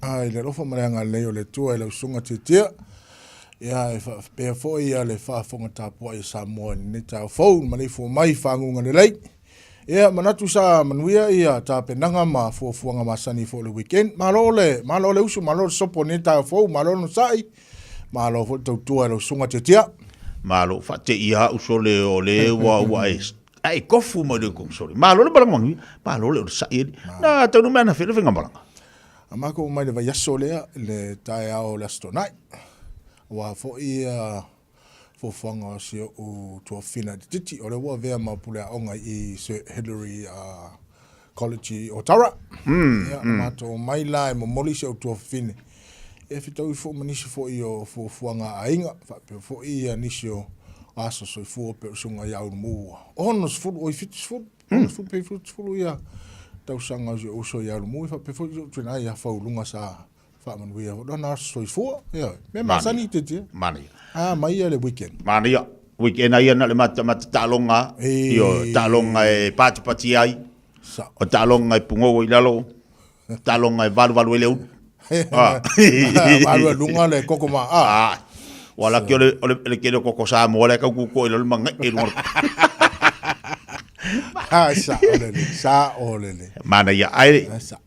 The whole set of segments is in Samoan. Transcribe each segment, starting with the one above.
I le alofa ma le agalelei o le Atua i lau susuga Tiatia, ia e faapea foi ia le faafofoga tapuai a Samoa i lenei taeao fou, le maleifua mai i faguga lelei. Ia manatu sa manuia ia tapenaga ma fuafuaga masani foi o le weekend. Malo le, malo le usu, malo le sopo i lenei taeao fou, malo le onosai, malo foi le tautua i lau susuga Tiatia. Malo, faateia au sole o le ua ua e ae kofu mai le sole. Malo le malaga manuia, malo le onosai e. Na taunuu mai anafea le faigamalaga. A matou mai le vaiaso lea, le taeao o le Aso Toonai, aua foi fuafuaga o si ou tuafafine itiiti, o lea ua avea ma pule aoga i Sir Hillary College i Otara. Ia, matou omai la e momoli si ou tuafafine, e fetaui foi ma nisi foi o fuafuaga a aiga, faapea foi nisi o aso soifua pei o le susuga ia Ulumu, 60, oi 70. 60 pe 70 ia tausaga o si ou uso ia Lumui faapea foi si ou tina ia Fauluga sa faamanuia foi lona aso soifua. Ioe. Mea masani te tia. Manaia. Ah, mai ia le weekend. Manaia. Weekend ai na le mata mata taaloga. Ioe, taaloga e patipati ai. Sa. O taaloga e pugou ai i lalo. Taaloga e valuvalu ai le ulu. Ah. Valu e luga le koko ma. Ah. Ah. Ua laki o le, o le, le kele o koko Samoa le kau kuko i lalo mangai e luga. Ah, sa o lele. Sa o lele. Manaia. Ai, Ah, sa.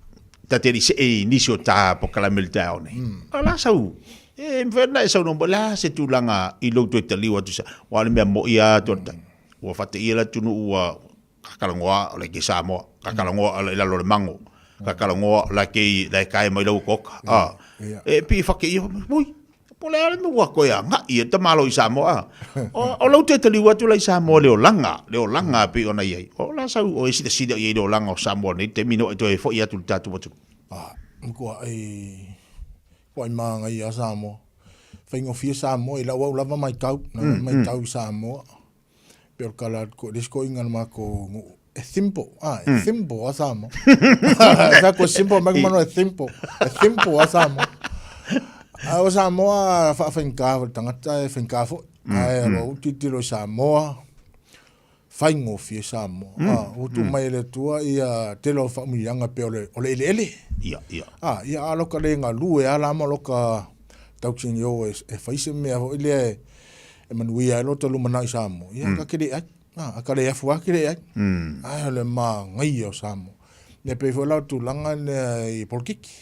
ta te se e nisi o ta pokalame le taeao nei. O la sau, e mawhai na e sau nomba, la se tulaga i lou toe taliu atu sa, wa le mea moi a atu mm. Ua whate ia la tunu ua kakalagoa o le ke Samoa, kakalagoa o le lalo le mango, kakalagoa o la ke la e kae mai lau koka. Ah. E pi whake ia, ui, po le ale me ua koe a ngai e tamalo i Samoa. O, o lau te taliu atu la i Samoa le olanga, le olanga pe ona iai. O la sau o e sila sila i le olanga o Samoa nei, te mino e toe foi atu le tātou atu. Ah, kua ai, kua ai maangai a Samoa. Whaingofie Samoa, i lau au lava mai tau, na mai tau i Samoa. Pe o le kala ko le isi inga na makou nuu e simple ah e simple a Samoa. Sa ko simple mai mano e simple. E simple a Samoa. A o Samoa faafaigata foi le tagata e faigata foi. Ae o lou tilotilo i Samoa faigofie Samoa. Ah, ua tuu mai e le Atua ia tele o faamanuiaga pei o le o le eleele. Ia, ia. Ah, ia a loka le galue a la ma loka tausinio e, e fai se mea foi lea e e manuia ai lo ta lumanai i Samoa, ia ka ke le ai. A ka le afu a ke le ai. Ai o le māngaia o Samoa. Ia pei foi la o tulaga lea i polokiki.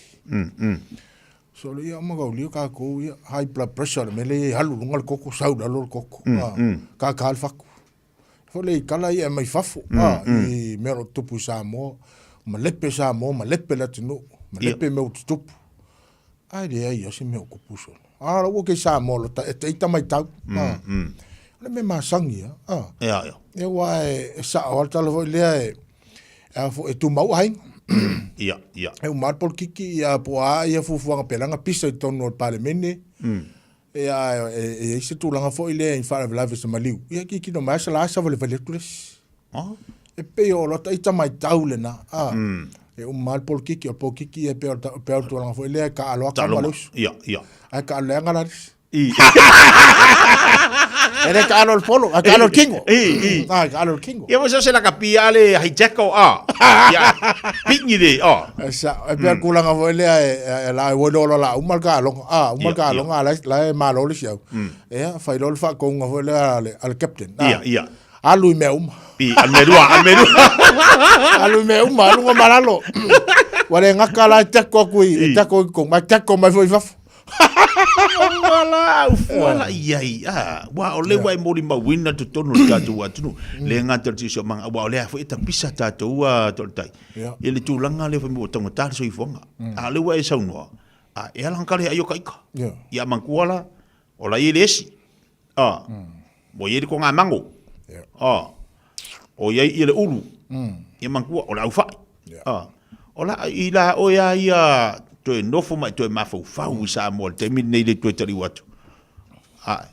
So le ia ma kaulia kākou ia high blood pressure le mea lea i alu luga le koko, sau lalo le koko. Kākā le faku. Foi le i kala ia mai fafo, i mea o lo o tutupu i Samoa. Malepe Samoa, malepe le atunuu, malepe mea ua tutupu. Ae leai lava se mea o tupu solo. A la ua ke Samoa lo ta e te ita mai tau. Mm, mm. O le mea masani ia. Ah. Ia, ia. E ua e, e sao al tala foi lea e e a fo e tumau aiga. Ia, ia. E uma le polokiki ia po a ia fuafuaga pelaga pisa i totonu o le Palemene. Ia e e i ai se tulaga foi lea i faalavelave se maliu. Ia tilotilo mai lava sa savalivali atu le isi. E pei o lota ita matau lena. A, E uma lava le polokiki, o le polokiki e pei o le tulaga foi lea e taalo atu ma le uso. Ia, ia. Ae taalo leaga la le isi. E le taalo le polo, ae taalo le kingo. I, i. A, taalo le kingo. Ia mo se la kapia le hijack o a. Ia. Pingi le a. E sa, e pei o le tulaga foi lea e, e, la e ua iloa la uma le taaloga. A, uma le taaloga, a la, la e malo le isi au. Ia, fai loa le faatonuga foi lea a le, a le captain. Ia, ia. Alu i mea uma. I, alu mea lua, alu mea lua. Alu i mea uma, alu ma lalo. Ua le gata la e tako atu i, e tako i totonu, ma e tako mai foi i fafo. Wala, ufuala i ai. Ah, wa o le wa e mori mauina totonu o le tātou atunuu. Le gata o le siosiomaga, aua o lea foi e tapisa tātou a toltai. Ia le tulaga lea foi mo taugata le soifuaga. A o le ua e saunoa, a e ala kale ai o ka ika. Ia manatua la, o la i le esi. A, ua i ai le togamango. A, o i ai ia le ulu. Ia manatua, o le aufai. A, o la i la oe a ia toe nofo ma e toe mafaufau i Samoa i le taimi lenei le toe taliu atu. A,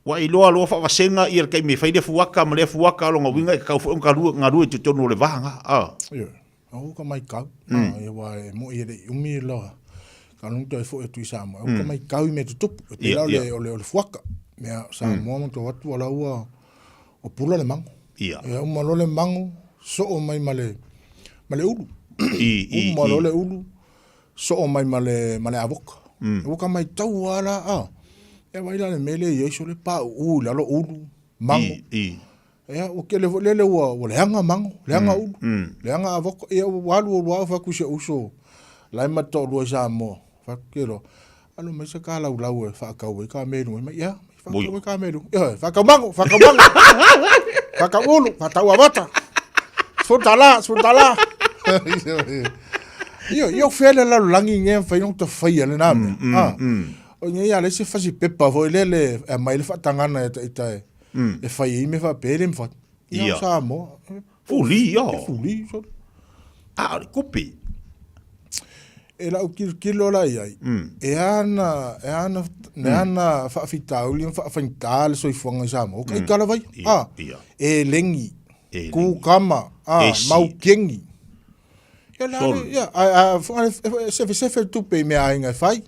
ua iloa loa faavasega ia le taimi e fai lea fuaka ma lea fuaka, o lona uiga e tatau foi ona galue, galue i totonu o le va lena. A. Ioe. Ua ka maitau, mm. Aua e moi e le i umi loa. Ka longo toe foi atu i Samoa. Ua ka maitau i mea tutupu. E pei la o le, o le, o le fuaka. Mea Samoa ma tau atu ala ua o pula le mango. Ia. Ia uma loa le mango, soo mai ma le, ma le ulu. I, i, Uma loa le ulu. Soo mai ma le, ma le avoka. Ua ka maitau lava la, a. Ia vaai la le mea lea i ai sole pauu i lalo ulu, mago. I, i. Ia, ua tele foi lele ua, ua leaga mago, leaga ulu, leaga avoka. Ia, ua alu alu lava ou fai atu i si ou uso, la e ma te toalua i Samoa. Fai atu ke loa, alu mai se ka laulau e faatau ai ka mea i luga. Mai, ia, faatau ai ka mea i luga. Ia, faatau mago, faatau mago. Faatau ulu, faatau avata. $10, $10. Io, io fea le lalolagi nei mafai ona tafaia lena mea. Ah. O nei a le se fasi pepa foi lele e aumai le faatagana e ita e e fai ai mea faapea e le mafai. Ia Ia. Samoa. Fuli, ia. E fuli, sole. A o le tupe. E lau tilotilo la i ai, e ana, e ana, e ana faafitauli ma faafaigata le soifuaga i Samoa. O ka ita lava ia. Ia, Ah, ia. e lengi, E lengi. kukama, ah, Esi. maukeni. Ia la, Sol. ia, a, a, a, sefesefe le tupe i mea aiga e fai.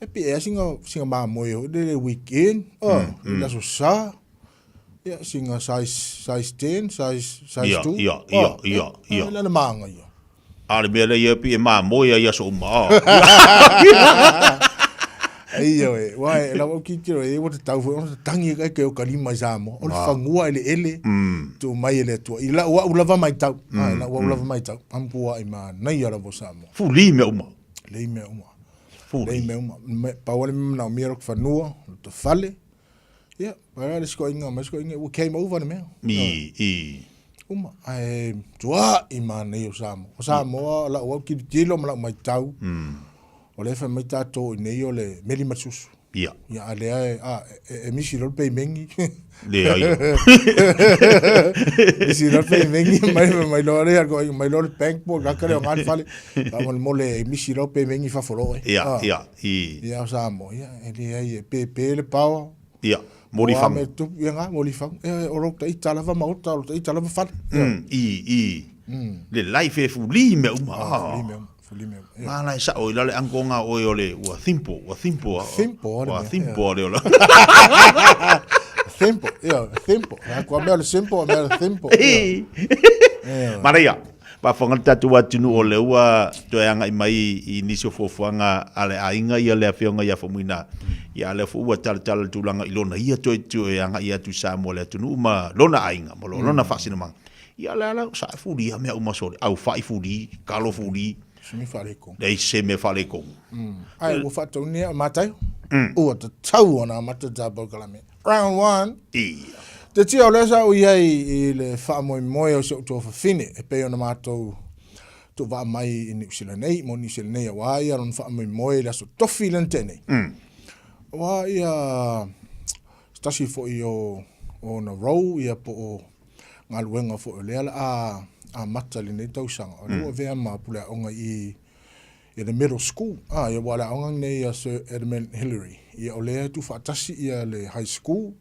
E pe ea singa, singa mamoe hoi le le weekend, ah, i le aso sa. Ia, singa size, size 10, size, size Ia, 2. ia, ia, ia, ia. Le le maanga ia. A le mea lea ia pi e mamoe ai aso uma. Ah. Ia we, wa e lau au titiro e ua tatau foi ona tatangi e kai o ka lima i Samoa. O le fagua eleele, tuu mai e le Atua. I lau au lava maitau, mm. lau au lava maitau, ampua i manaia lava o Samoa. Fuli mea uma. Lei mea uma. Fuli. Lei mea uma. Pau ale mea manaomia lota fanua, lota fale. Ia, pa le sikoiga ma sikoiga ua came over le mea. I, i. Uma, ae tua'i manaia o Samoa. O Samoa, lau au tilotilo ma lau maitau, o lea e fai mai tatou i inei o le meli ma le susu. Ia. Ia, a lea e, a, e, e misi loa le peimengi. Leai. Misi loa le peimengi, mai, mai loa le, mai loa le bank po o le kaka lea o ngā le fale. Faamolemole e misi loa le peimengi i fafo loa oe. Ia, Ah. ia, i. Ia, o Samoa, ia, e leai e pēpē le power. Ia, moli Oa fagu. me tupu, ia ngā, moli fagu. E, o lou ita lava maota, o lou ita lava fale. I, i. Le life e fuli mea uma. Ah, fuli mea uma, fuli mea uma. Ia. Ngā la e sao i la le ango ngā oe o le, ua simple, ua simple. Simple, le Ua mea, simple le ola. Simple, ia, simple. A kua mea o le simple, a mea o le simple. Ia. Ia. Manaia, faafofoga le tatou atunuu o lea ua toe agai mai i nisi o fuafuaga a le aiga ia le afioga ia Faumuina. Ia a lea foi ua talatala le tulaga i lona ia toe toe agai atu i Samoa le atunuu ma lona aiga ma lona faasinomaga. Ia le ala sa fuli ia mea uma sole, au fai fuli, kalo fuli. Se mea faaletonu. Leai se mea faaletonu. Ae ua faataunia o Mataio. Ua tatau ona amata le tatou polokalame. Round one. Ia. Te tia o lea sa ou i ai i le faamoemoe o si ou tuafafine e pei ona matou tuuvaa mai i Niu Sila nei, mo Niu Sila nei aua ia lona faamoemoe i le aso tofi lea na tea nei. Aua ia se tasi foi o ona role ia po o galuega foi o lea o le a amata i lenei tausaga, o lea ua avea ma puleaoga i i le middle school, a, ia ua o le aoga lenei a Sir Edmund Hillary. Ia o lea e tuufaatasi ia le high school,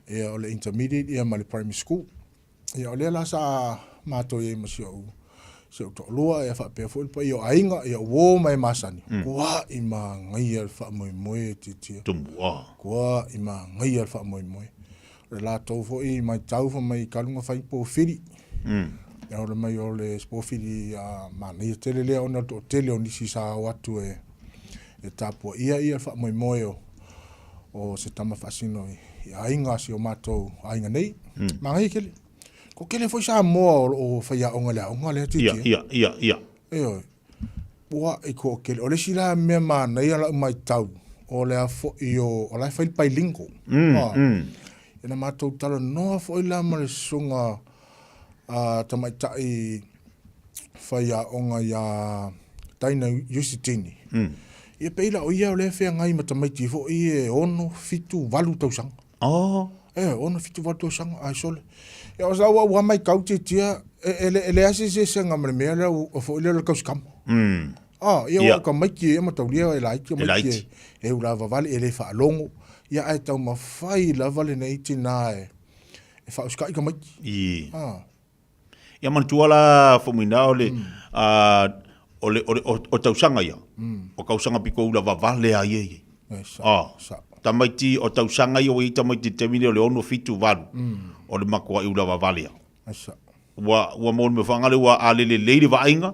ia o le intermediate ia ma le primary school. Ia o lea la sa matou i ai ma si ou si ou toalua ia faapea foi le paia o aiga, ia uo ma e masani, kua'i magaia le faamoemoe e tiatia. Tumu, a. Kua'i magaia le faamoemoe. O le latou foi maitau fai mai talu ona fai pofili. Ia o le mai o le pofili a manaia tele lea ona o le toatele o nisi sa o atu e e tapuaia ia le faamoemoe o o se tama faasino i, i aiga si o matou aiga nei. Manaia tele. Toatele foi Samoa o lo o faiaoga i le aoga lea Ia, titia. ia, ia, ia. Ioe. Ua i toatele. O le isi la mea manaia lau maitau, o le a foi o, o la e fai le bilingual. Ia na matou talanoa foi la ma le susuga a tamaitai faiaoga ia Taina Iusitini. Ia pei la o ia o lea e feagai ma tamaiti foi e 6, 7, 8 tausaga. Oh. E, 6, 7, 8 tausaga, ai sole. Ia o sa ua ua maitau tiatia, e, e, e leai se eseesega ma le mea lea ua foi lea o le tausikama. Ah, ia ua tamaiti e mataulia e laiti tamaiti e, e ulavavale e le faalogo. Ia ae taumafai lava lenei tinā e, e faausikai tamaiti. I. Ah. Ia manatua la Faumuina o le, o le, o le, o, o tausaga ia, o tausaga pito ulavavale a ia ia. E, sa, Ah. sa. Tamaiti o tausaga ia ua i ai tamaiti i le taimi lea o le 6, 7, 8, o le matuai ulavavale a. E, sa. Ua, ua maua le mea whaangale ua alele lelei le vaaiga,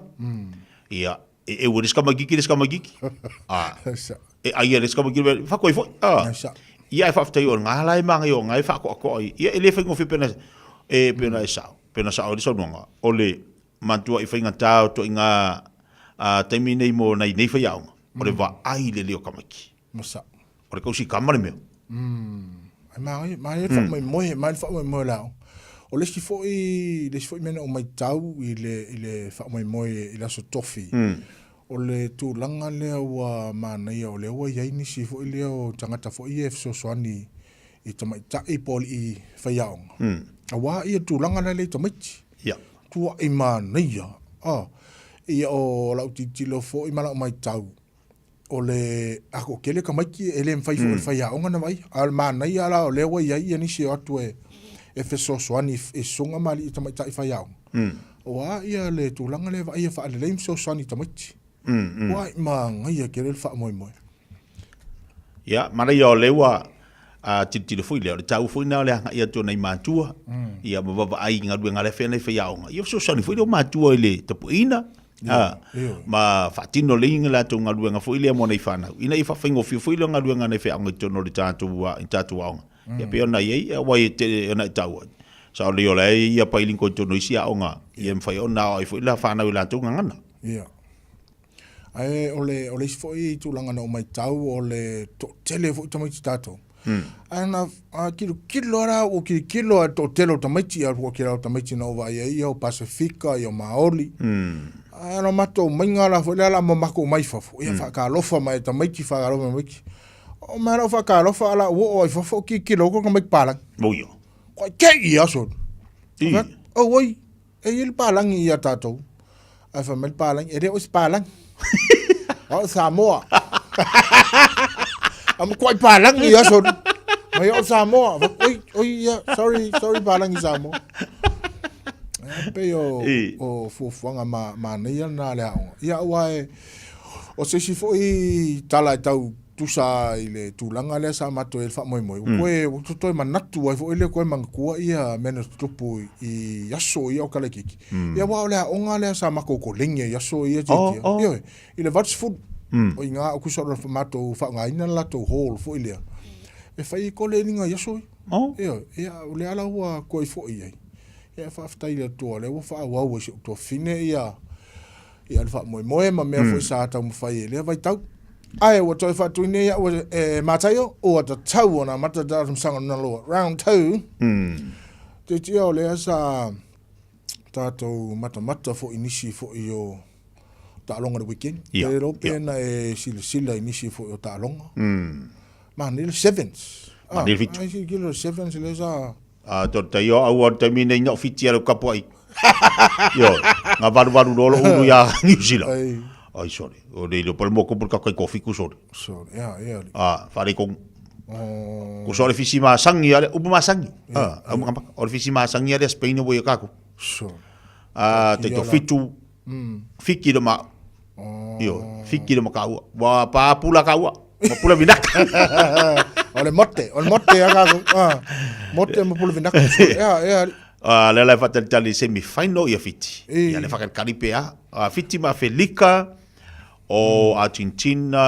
ia, E eu e le isi tamaititi le isi tamaititi. A, e ai e le isi tamaititi, fatoi foi. A, ia e faafetai o lena la e manaia o lena e faatoatoa ai. Ia e le faigofie pe na, e pe na e sao, pe na sao ai le saunoaga, o le matuai faigata o ituaiga taimi nei mo nai nei faiaoga, o le vaai i le leo tamaiti. O le tausi tama le mea. Ai manaia, manaia le faamoemoe, manaia le faamoemoe o le aoga. O le isi foi, le isi foi mea na ou matau i le, i le faamoemoe i le Aso Tofi, o le tulaga lea ua manaia o lea ua i ai nisi foi lea o tagata foi ia e fesoasoani i tamaitai po o alii faiaoga, aua ia tulaga la lea i tamaiti. Tuai manaia. Ia o lau tilotilo foi ma lau matau, o le a toatele tamaiti e le mafai foi e le faiaoga ona vaaia. A o le manaia la o lea ua i ai ia nisi e o atu e e fesoasoani i susuga ma alii tamaitai faiaoga, aua ia le tulaga lea e vaaia faalelei ma fesoasoani i tamaiti. Ua manaia tele le faamoemoe. Ia, manaia o lea ua tilotilo foi lea, o le taua foi lena o le agai atu o nai matua, ia ma vaavaai i galuega a le afea nai faiaoga. Ia fesoasoani foi lea o matua i le tapuaiina, ma faatino lelei le latou galuega foi lea mo nai fanau, ina ia faafaigofie foi le galuega a nai faiaoga i totonu o le tatou, i tatou aoga. Ia pei ona i ai, aua e tele ona e taua, sao lelei o la e i ai pailingo i totonu o isi aoga, ia e mafai ona aoao ai foi la fanau i latou gagana. Ia. Ae o le, o le isi foi tulaga na ou matau, o le toatele foi tamaiti tatou. Ae na a tilotilo lava la, ua tilotilo lava i le toatele o tamaiti, a ua tele lava o tamaiti na ou vaai ai, ia o Pasefika, ia o Maoli. Ae na matou omaiga la foi lea la ma matou omai i fafo, ia faatalofa mai i tamaiti, faatalofa mai i tamaiti. Oo mai lau faatalofa, a la ua oo lava i fafo, tilotilo atu tamaiti palagi. Oi. Koa te i aso. Auoi. E i ai le palagi ia tatou. Ae fai mai le palagi, e le o se palagi. O le Samoa. A matuai palagi ia sori. Mai o Samoa. Oi, oi, ia, sorry, sorry palagi Samoa. E pei o, o fuafuaga ma, manaia lena a le aoga. Ia, aua e, o se isi foi tala e tau tusa i le tulaga lea sa matou i ai i le faamoemoe, ua toe, ua toe manatu ai foi lea, toe manatua ia mea na tutupu i aso ia o Kalaikiki. Ia aua o le aoga lea sa matou koleni ai i aso ia tiatia. Ioe, i le 80, o i ina, tusa o le matou faaaogaina le latou hall foi lea, e fai ai koleniga i aso ia. Ioe, ia o lea la ua toe foi i ai. Ia faafetai i le Atua o lea ua faaauau e si ou tuafafine ia ia le faamoemoe ma mea foi sa taumafai i lea vaitau. Ae ua toe faatuina ia ua e Mataio, ua tatau ona amata le tamasaga lona lua. Round 2. Tiatia o lea sa tatou matamata foi i nisi foi o taaloga i le weekend. Ia, Pe iloa pe ia. na e silasila i nisi foi o taaloga. Manaia le sevens. Manaia le fitu. Ai silasila le sevens lea sa A to tai o au o taimi nei no fiti ala kapo ai. Yo, nga valu valu lolo ulu ya New Zealand. Ai. Ai sorry. O le lo palmo ko ka kai kofi ku sorry. Sorry. Ya, ya. Ah, fare kong. Oh. Ku sorry fisi ma sangi ale upu ma sangi. Ah, au ma o fisi ma sangi ale Spain wo ka ku. Sorry. Ah, te to fitu. Fiki le ma. Io, fiki le ma ka ua. Wa pa pula ka ua. Ma pula vinaka. O le mote, o le mote a ka ah. Mote ma pula vinaka. Ya, ya. Ah, le la fatalitali semi final ia Fiti. E. Ia le whakatali pe a. Ah, Fiti ma Felika o Argentina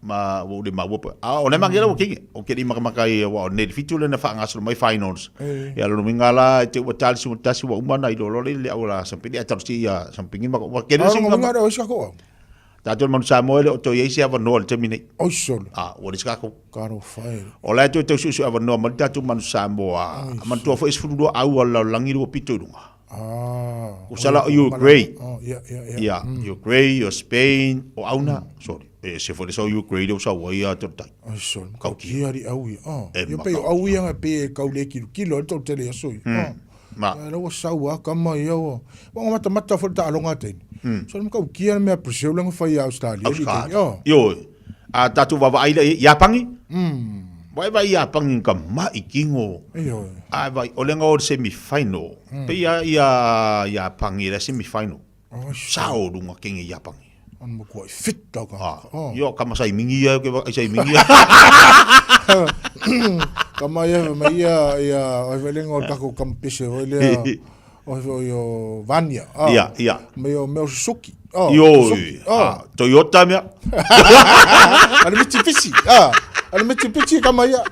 ma ua ule maua po. Ah, o le mangela ua kingi. O ke ni makamaka i wa o nei fitu le na whaangasolo mai finals. Ia lo minga la te ua tali su tasi ua uma na i lolo le le au la sampini a tarusi ia sampingi ma ua kere Ah, singa. nga nga o sa ko. Tātou manu Samoa le o toi ai se avanoa le taimi nei. Oi solo. Ah, ua le sakako. Karo whai. O la e toe tausuesue avanoa mai le tātou manu Samoa. A manatua foi e 12 au a le lalolagi le ua pito i luga. Ah. O sala o Ukraine. Oh, yeah, yeah, yeah. Yeah, Ukraine, o Spain, o au na, sorry. E se foi le sau Ukraine o sau ai a tai. Ai solo. Kau ki ari au ia. Oh. E Ia pe makau au ia pe kau le kilo kilo le tau tele aso ia. Oh. Ma. Ia laua sau a kama ia ua. Wa mata mata foi ta alonga teini. So le kau kia le mea Brazil le ngawhai ia Australia. Australia. Oh. Ioe. A tātou vaavaai lea i Iapangi. Vai vai Iapangi ka mai kingo. Ioe. A vai o lenga o le semi final. Pe ia ia Iapangi le semi final. Oh, Sao lunga kenge Iapangi. Ana mo kua i fit tau ka. Ah, Oh. Io kama sai mingi ia ke ai sai mingi ia. Kama ia ma ia ia oi velenga o tako kampese oi lea oi oi o Vania. Ia, ia. Me o meo Suzuki. Oh, Ioi. Oh. Toyota mea. Ale Mitsubishi. Ah. Ale Mitsubishi kama ia.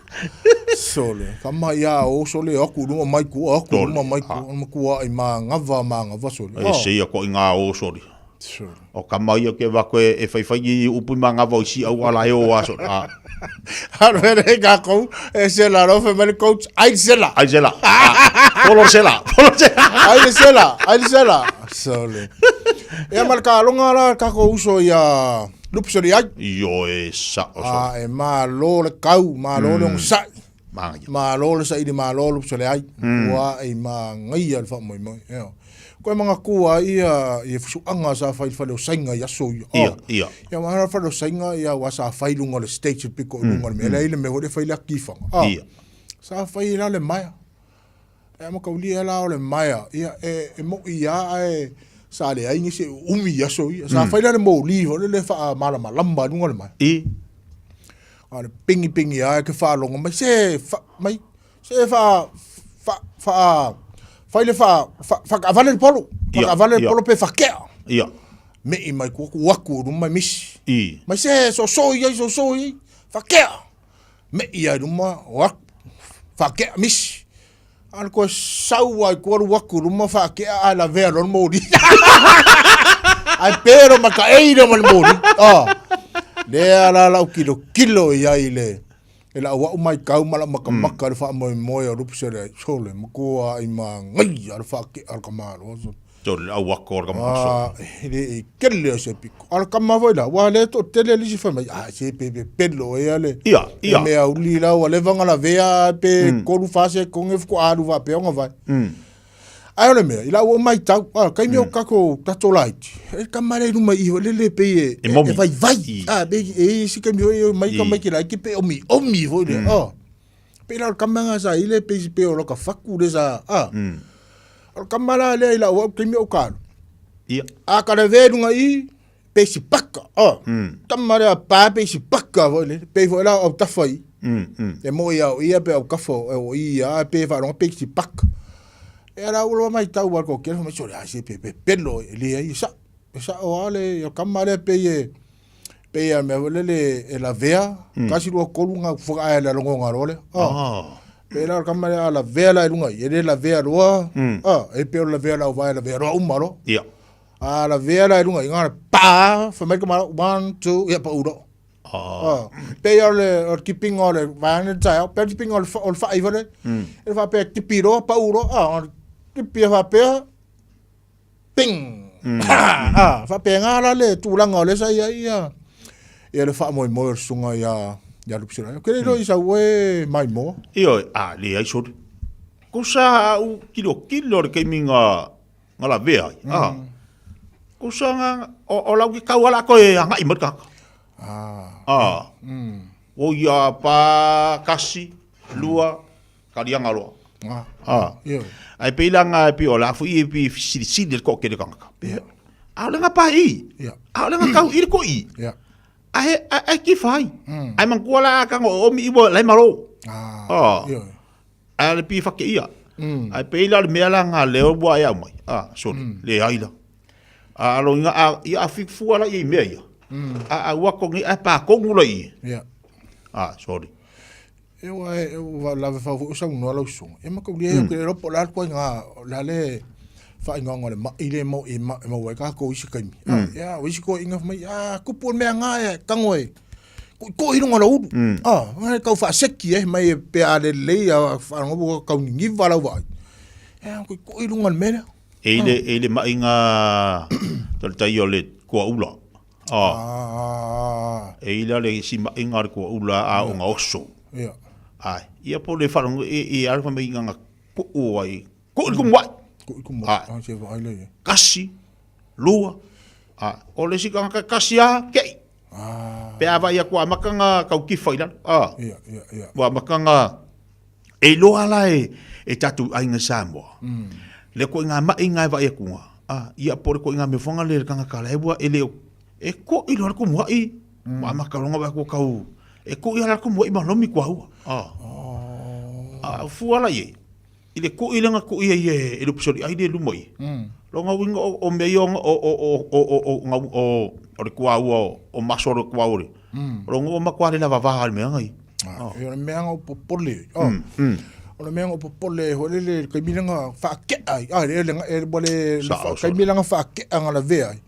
Sole, kama ia o sole aku luma mai ku aku luma mai ku ma ku ai ma ngava ma ngava sole. E se ia ko inga o sole. Sole. O kama ia ke va koe e whai whai i upu ma ngava o si au ala e o a sole. Ah. Arwere ka kou e se la rofe mele coach ai sela. Ai sela. Polo sela. Polo sela. Ai sela. Ai sela. Sole. Ia ma le kaloga la takou uso ia Lupusoli ai. Ioe, sa'o sole. A e malo le kau, malo le ogosa'i. Manaia. Malo le saili malo Lupusoli ai. Ua e manaia le faamoemoe. Ioe. Koe manatua ai ia ia fusuaga sa fai i le fale o Saiga i aso ia. Ia, ia. Ia aua le fale o Saiga ia aua sa fai i luga o le stage i le pito i luga o le mea lea i le mea foi lea e fai le ati i Faga. Ia. Sa fai ai la le maea. E mataulia la o le maea, ia e, e mo'i lava ae sa leai nisi e uumi i aso ia. Sa fai la le moli foi lele faamalamalama i luga o le maea. I. A o le pigipigi lava e ke faalogo mai, se fa, mai, se fa, fa, fa, fai le fa, fa, faakaavale le polo. Faakaavale le polo pe fakea. Ia. Me'i mai ku aku aku i luma mai misi. I. Mai se soso i ai, soso i ai, fakea. Me'i ai luma, o aku, faakea misi. A le koe sau ai kua alu aku luma faakea ae lavea loa le moli. Ae pero ma ka eira ma le moli. Oh. Lea la lau kilo kilo i ai le e lau au mai kau ma lau makamaka mm. le faamoemoe o lupu sele sole makoa i mangaia le faakea le kamalo. Tolu le au ako o le kama aso. Ah, e le i kele o se piko. A le kama foi la, ua le to tele lisi fai mai, ah, se pe pe pelo e ale. Ia, ia. E mea uli la, ua leva nga lavea pe mm. kolu fase konge fuku alu va pe onga vai. Mm. Ai o le mea, i la ua mai tau, ah, kai mea o kako tato laiti. E kama le luma iho, le le pe e, e, e vai vai. Ah, pe e si kai mea e mai ka mai ki laiti pe omi, omi foi le. Mm. Ah. Pei la o le kama nga sa ile pei si pe o loka faku le sa a. Mm. O le kama la lea i lau au taimi o kalu. Ia. A ka le ve lunga i pei si paka. A. Mm. Tama lea pa pei si paka foi le. Pei foi la au tafa i. Mm, mm. E mo i au ia pe au kafa e o i a pe whalonga pei si paka. E ala ulo mai tau al ko kele mai sore a se pe pe pelo e le ai sa. E sa o ale o kama lea pei e Pei a mea foi lele e lavea, mm. kasi lua kolu ngā whakaea le rongo ngā role. Ah. Oh. Pei la kama le a lavea la i lunga i, e le lavea loa, mm. ah, e peo lavea la o vae lavea loa uma loa. Ia. A lavea la i lunga i ngā pa, whamai kama, one, two, ia pa uro. Ah. Ah. Pei o le, o le kipinga o le vae le taeo, pei o le kipinga o le, o le whaai whare, mm. e whapea tipi roa, pa uro, ah, tipi e whapea, Ping! Mm. Ah, faapena la le tulaga o lea sa i ai ia ia le faamoemoe o le susuga ia ia Lupusela. Ke le iloa i sau e maimoa. Ioe, a leai sori. Ko sa au kilokilo le taimi nga nga lavea ai. Mm. Ah. Ko sa nga o, o lau ke kau ala koe agai mai le tagata. Ah. Ah. Mm. O ia pa kasi, lua, Kalianga loa. Ah. Ah. Ioe. Ai pei la nga pi o la fu i pi silisili le ko ke le kangaka. Ia. A o le nga pa i. Ia. A o le nga kau i le ko i. Ia. A he a, a ki fai. Mm. Ai mangua la ka ngo o mi i wo lai malo. Ah. Ah. Ioe. A le pi fa ke ia. Mm. Ai pei la le mea la nga leo bua ia mai. Ah, sorry. Mm. Le ai la. A alo inga a ia a fi fua la i mea ia. Mm. A a ua ko ngi a pa kongu la i. Ia. Ah, sorry. E ua e ua lave fau foi o saunoa lau susuga. E mataulia ai ou te le iloa po o le a le ituaiga o le a le faaigoaga o le ma'i lea e mau e maua ai tatou i isi taimi. Ia, o isi toeaiina fai mai, a tupu le mea na e tago e koʻikoʻi i luga o le ulu. A, e tau faaseki ai mai pe a le lelei a faalogo ua tau niniva lau vaai. E koʻikoʻi i luga o le mea lea. E i le, e i le maʻiga talitai o le kuaʻula. Ah. E i la le simaʻiga o le kuaʻula a o nga oso. Ia. Ai, ia po le faalogo e e ala fai mai nga kuʻu ai. Kuʻu i le kumu ai. Kuʻu i kumu ai. Ah, se vaai lea. Kasi, lua. Ah, o le isi tagata kasi a keʻi. Ah. Pe a vaai atu a amata nga kau kifa i lalo. Ah. Ia, ia, ia. Ua amata nga E iloa la e, e tatou aiga Samoa. Mm. Le koe ngā maʻi ngā e vaai aku ngā. Ah, ia po le koe ngā mea whanga le kanga kala e ua e leo. E ko i loa le kumu ai. Mm. Ma maka longa vaai aku kau. E ko i ala le kumu ai ma lomi kua ua. Ah. Oh. Ah, fua la i. I le kuʻi lea na kuʻi ai e e Lupusoliʻai lea i luma i. Lona uiga o o mea ia o o o o o o o o o le tuaua o o maso o le tuaua le. O lona ua matua le lavava le mea ngai. Ah, o le mea na ou popole ai. Oh. O le mea na ou popole ai foi lele le taimi lea na faatea ai. Ah, le le le ua le taimi lea na faatea na lavea ai.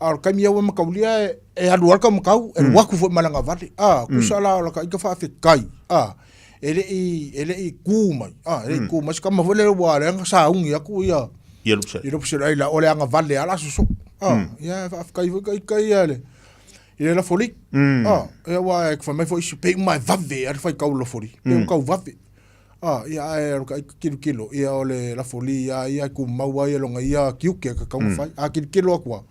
A o le taimi ua mataulia e e alu lava le taumatau, e alu atu foi ma le agavale. Ah, tusa la o la ta ita faafetai. Ah, e le i e le i ku mai. Ah, e le i ku mai se tama foi lele ua lea na sauni atu ia Ia Lupusere. i Lupusere ai la o le agavale lava o le a sosoo. Ah, ia faafetai foi ta ita ia le i le lafoli. Ah, ia aua e fai mai foi isi, pei uma e vave lava le faitau o le lafoli. Pei ua tau vave. Ah, ia ae o le tilotilo, ia o le lafoli lava ia e tumau ai lona ia tiute e tatau ona fai. A tilotilo atu lava,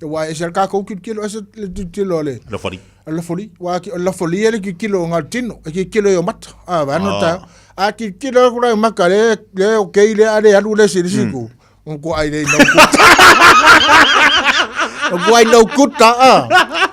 aua e ese lava le tatou tilotilo, ese le tilotilo a le Lafoli. A le lafoli. Aua o le lafoli e le tilotilo na o le tino, e tilotilo i ou mata. Ah, vaeane le taeao. A tilotilo atu la i mata, lea e okay lea, a le alu le isi i le isi itu. O ko ai nei no kuta. O ko ai no kuta a.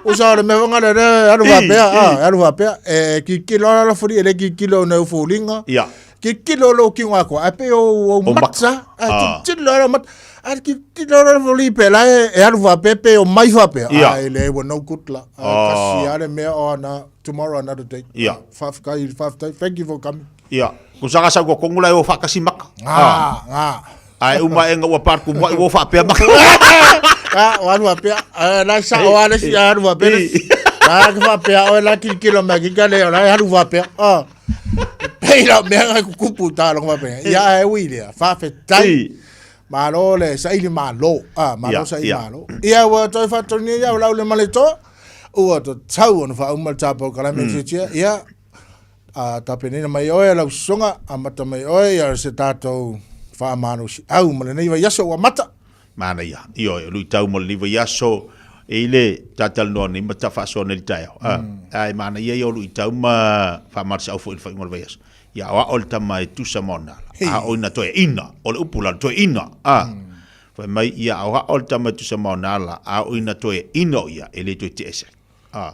O sa le mea ngale le alu va pea a, alu va pea. E ki ki lo la furi e ki ki lo no fulinga. Ia. Ki ki lo lo ki ngā ko a pe o o matsa. A ki ki lo lo mat. A ki ki lo lo furi pe la e alu va pe pe o mai va pea. A le wa no good la. Kasi a le mea o na tomorrow another day. Ia. Whawhkai, whawhtai. Thank you for coming. Ia. Ko saka sau ko kongula e o whakasi maka. Ngā, ngā. Ae uma e nga ua par ku moi ua whaapea maka. Ah, o alu whaapea. Ah, la sa o ale si alu whaapea. La ka whaapea o la kilokilo mai ki ka le o la alu whaapea. Ah. Pei la mea ngai kukupu tā longa whaapea. Ia e ui lea. Whawhetai. Malo le saili malo. Ah, malo saili malo. Ia ua toi whaatoni ia o lau le male toa. Ua to tau ona whauma le tāpau kalame mm. tia. Ia, A tapenaina mai oe lau sosoga, amata mai oe ia se tatou faamalosiau ma lenei vaiaso ua mata. Manaia, ioe, o luitau mo lenei vaiaso, e i le tatalanoa nei ma ta faasoa nei le taeao. A, ae manaia ia o luitau ma faamalosiau foi i le faaiuga o le vaiaso. Ia aoao le tama e tusa ma ona ala, a o ina toeaina, o le upu la, toeaina, a. Fai mai, ia aoao le tama e tusa ma ona ala, a o ina toeaina o ia, e le toe tea ese ai. A,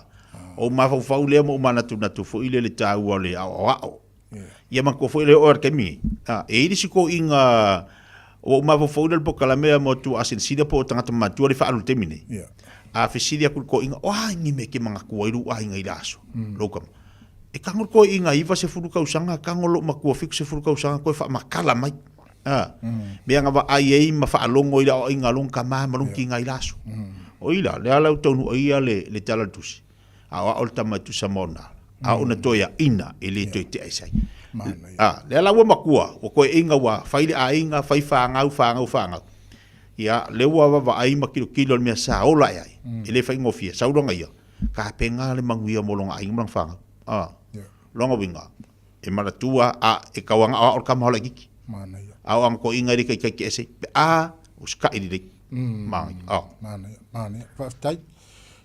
o mafaufau lea ma ou manatunatu foi lea i le taua o le aoaoao. Ia manatua foi lea o oe a le taimi nei. A, e i ai le isi toeaiina ua ou mafaufau lea i le polokalame a mo atu a silasila po o tagata matutua lea e faaalu i le taimi nei. A fesili atu i le toeaiina, o a ni mea e te manatua ai lou aiga i le aso, lou tama? E tago le toeaiina 90 tausaga, tago lou matua 70 tausaga toe faamatala mai. A, mea na vaai ai ma faalogo i le aoaiga a lona tama ma lona tiga i le aso. O i la, lea la ua taunuu ai ia le, le tala o le tusi, aoao le tama e tusa ma ona ala, a o na toeaina e le toe tea ese ai. A, lea la ua matua, ua toeaina ua fai le aiga, fai fanau, fanau, fanau. Ia, lea ua vaavaai ma tilotilo i le mea sa ola ae ai, e le faigofie, sau lona ia, tapena le manuia mo lona aiga ma lana fanau. A, lona uiga, E manatua a e kau ana o le kama hola kiki. Manaia. A o ana ko inga rika i kai ke ese. Pe a o ska i lelei. Manaia. Oh. Manaia. Manaia. Faafetai.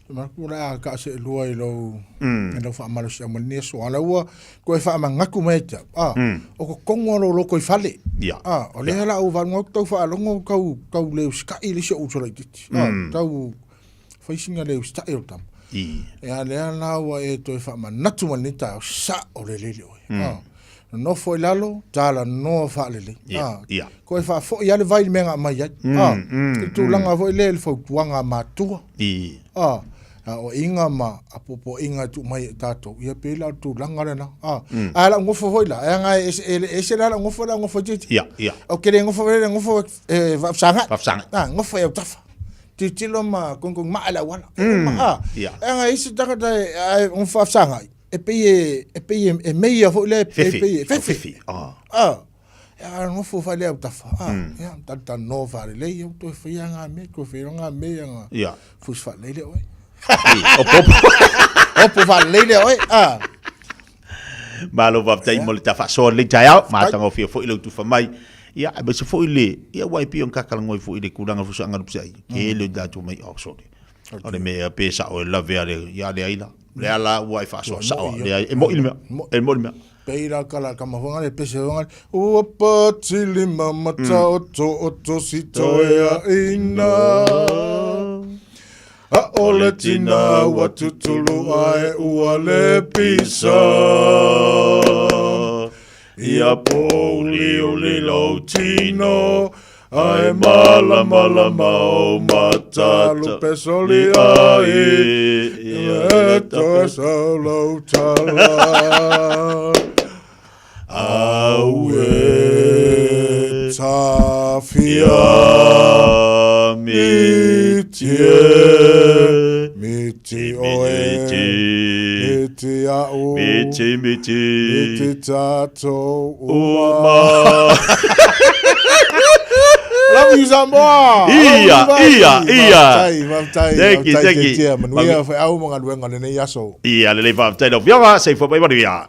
Te manatua le a ka se lua i lou i lou faamalosi au ma lenei aso. A la ua toe faamanatu mai ia te au. A, o totonu o lou loto i fale. Ia. A, o lea la ua valuga atu tau faalogo tau tau le usitai le isi o uso laitiiti. A, tau fai sina le usitai o le tama. I. Ea lea la ua e toe faamanatu mai lenei taeao, sao lelei le oe. Ah, nofo i lalo, talanoa faalelei. Ia, Ah, ia. Koe faafoi lava le vai i le mea na aumai ai. Ah, i tulaga foi lea i le fautuaga a matua. I. Ah, aoaiga ma apoapoaiga e tuu mai e tatou, ia pei la o le tulaga lena. Ah, ae lau nofo foi la, e aga e ese, e ese la lau nofo, lau nofo itiiti. Ia, ia. Ou te le nofo foi le nofo e faafesagai. Faafesagai. Ah, nofo i autafa. Tilotilo ma konikonikimā ma le auala. Mm. Ah, yeah. E aga isi tagata e, e, e faafesagai, e pei e, e pei e, e meia foi lea, e pei e fefe. Fefe. Ah. Ah. E aga nofo fai lea autafa. Ah, mm. ia, talanoa faalelei, ia toe faia ngā mea, toe faia ngā mea, ngā. Yeah. Fusi faalelei lea oe. O popo. Opo faalelei lea oe. Ah. Malo faafetai mo le ta faasoa lenei taeao, matagofie foi lou tufa mai. Ia, aemaise foi le, ia aua e pei ona tatalanoa foi i le tulaga o le fusiaga lupusiai, tele o tatou mai, oh sorry. O le mea pe sao e lavea le, ia leai la. Lea la ua e faasoa sao, leai, e moi le mea, e moi le mea. Pei la kala kama fonga le pese fonga ua patili mamata o to o to si toea ina. ʻAʻole tina ua tutulu ae ua le pisa. Ia pouli uli lou tino, ae malamalama ou mata. Lupe soli ai, e toe sau lou tala. Aue Tafia miti e Miti oe Miti a'u Miti miti Miti tatou uma uma Love you Samoa! Ia, ia, ia. Faafetai, faafetai. Thank you, faafetai thank you. Tetea. Manuia feau ma galuega o lenei aso. Ia lelei faafetai lau Afioga, soifua mai manuia.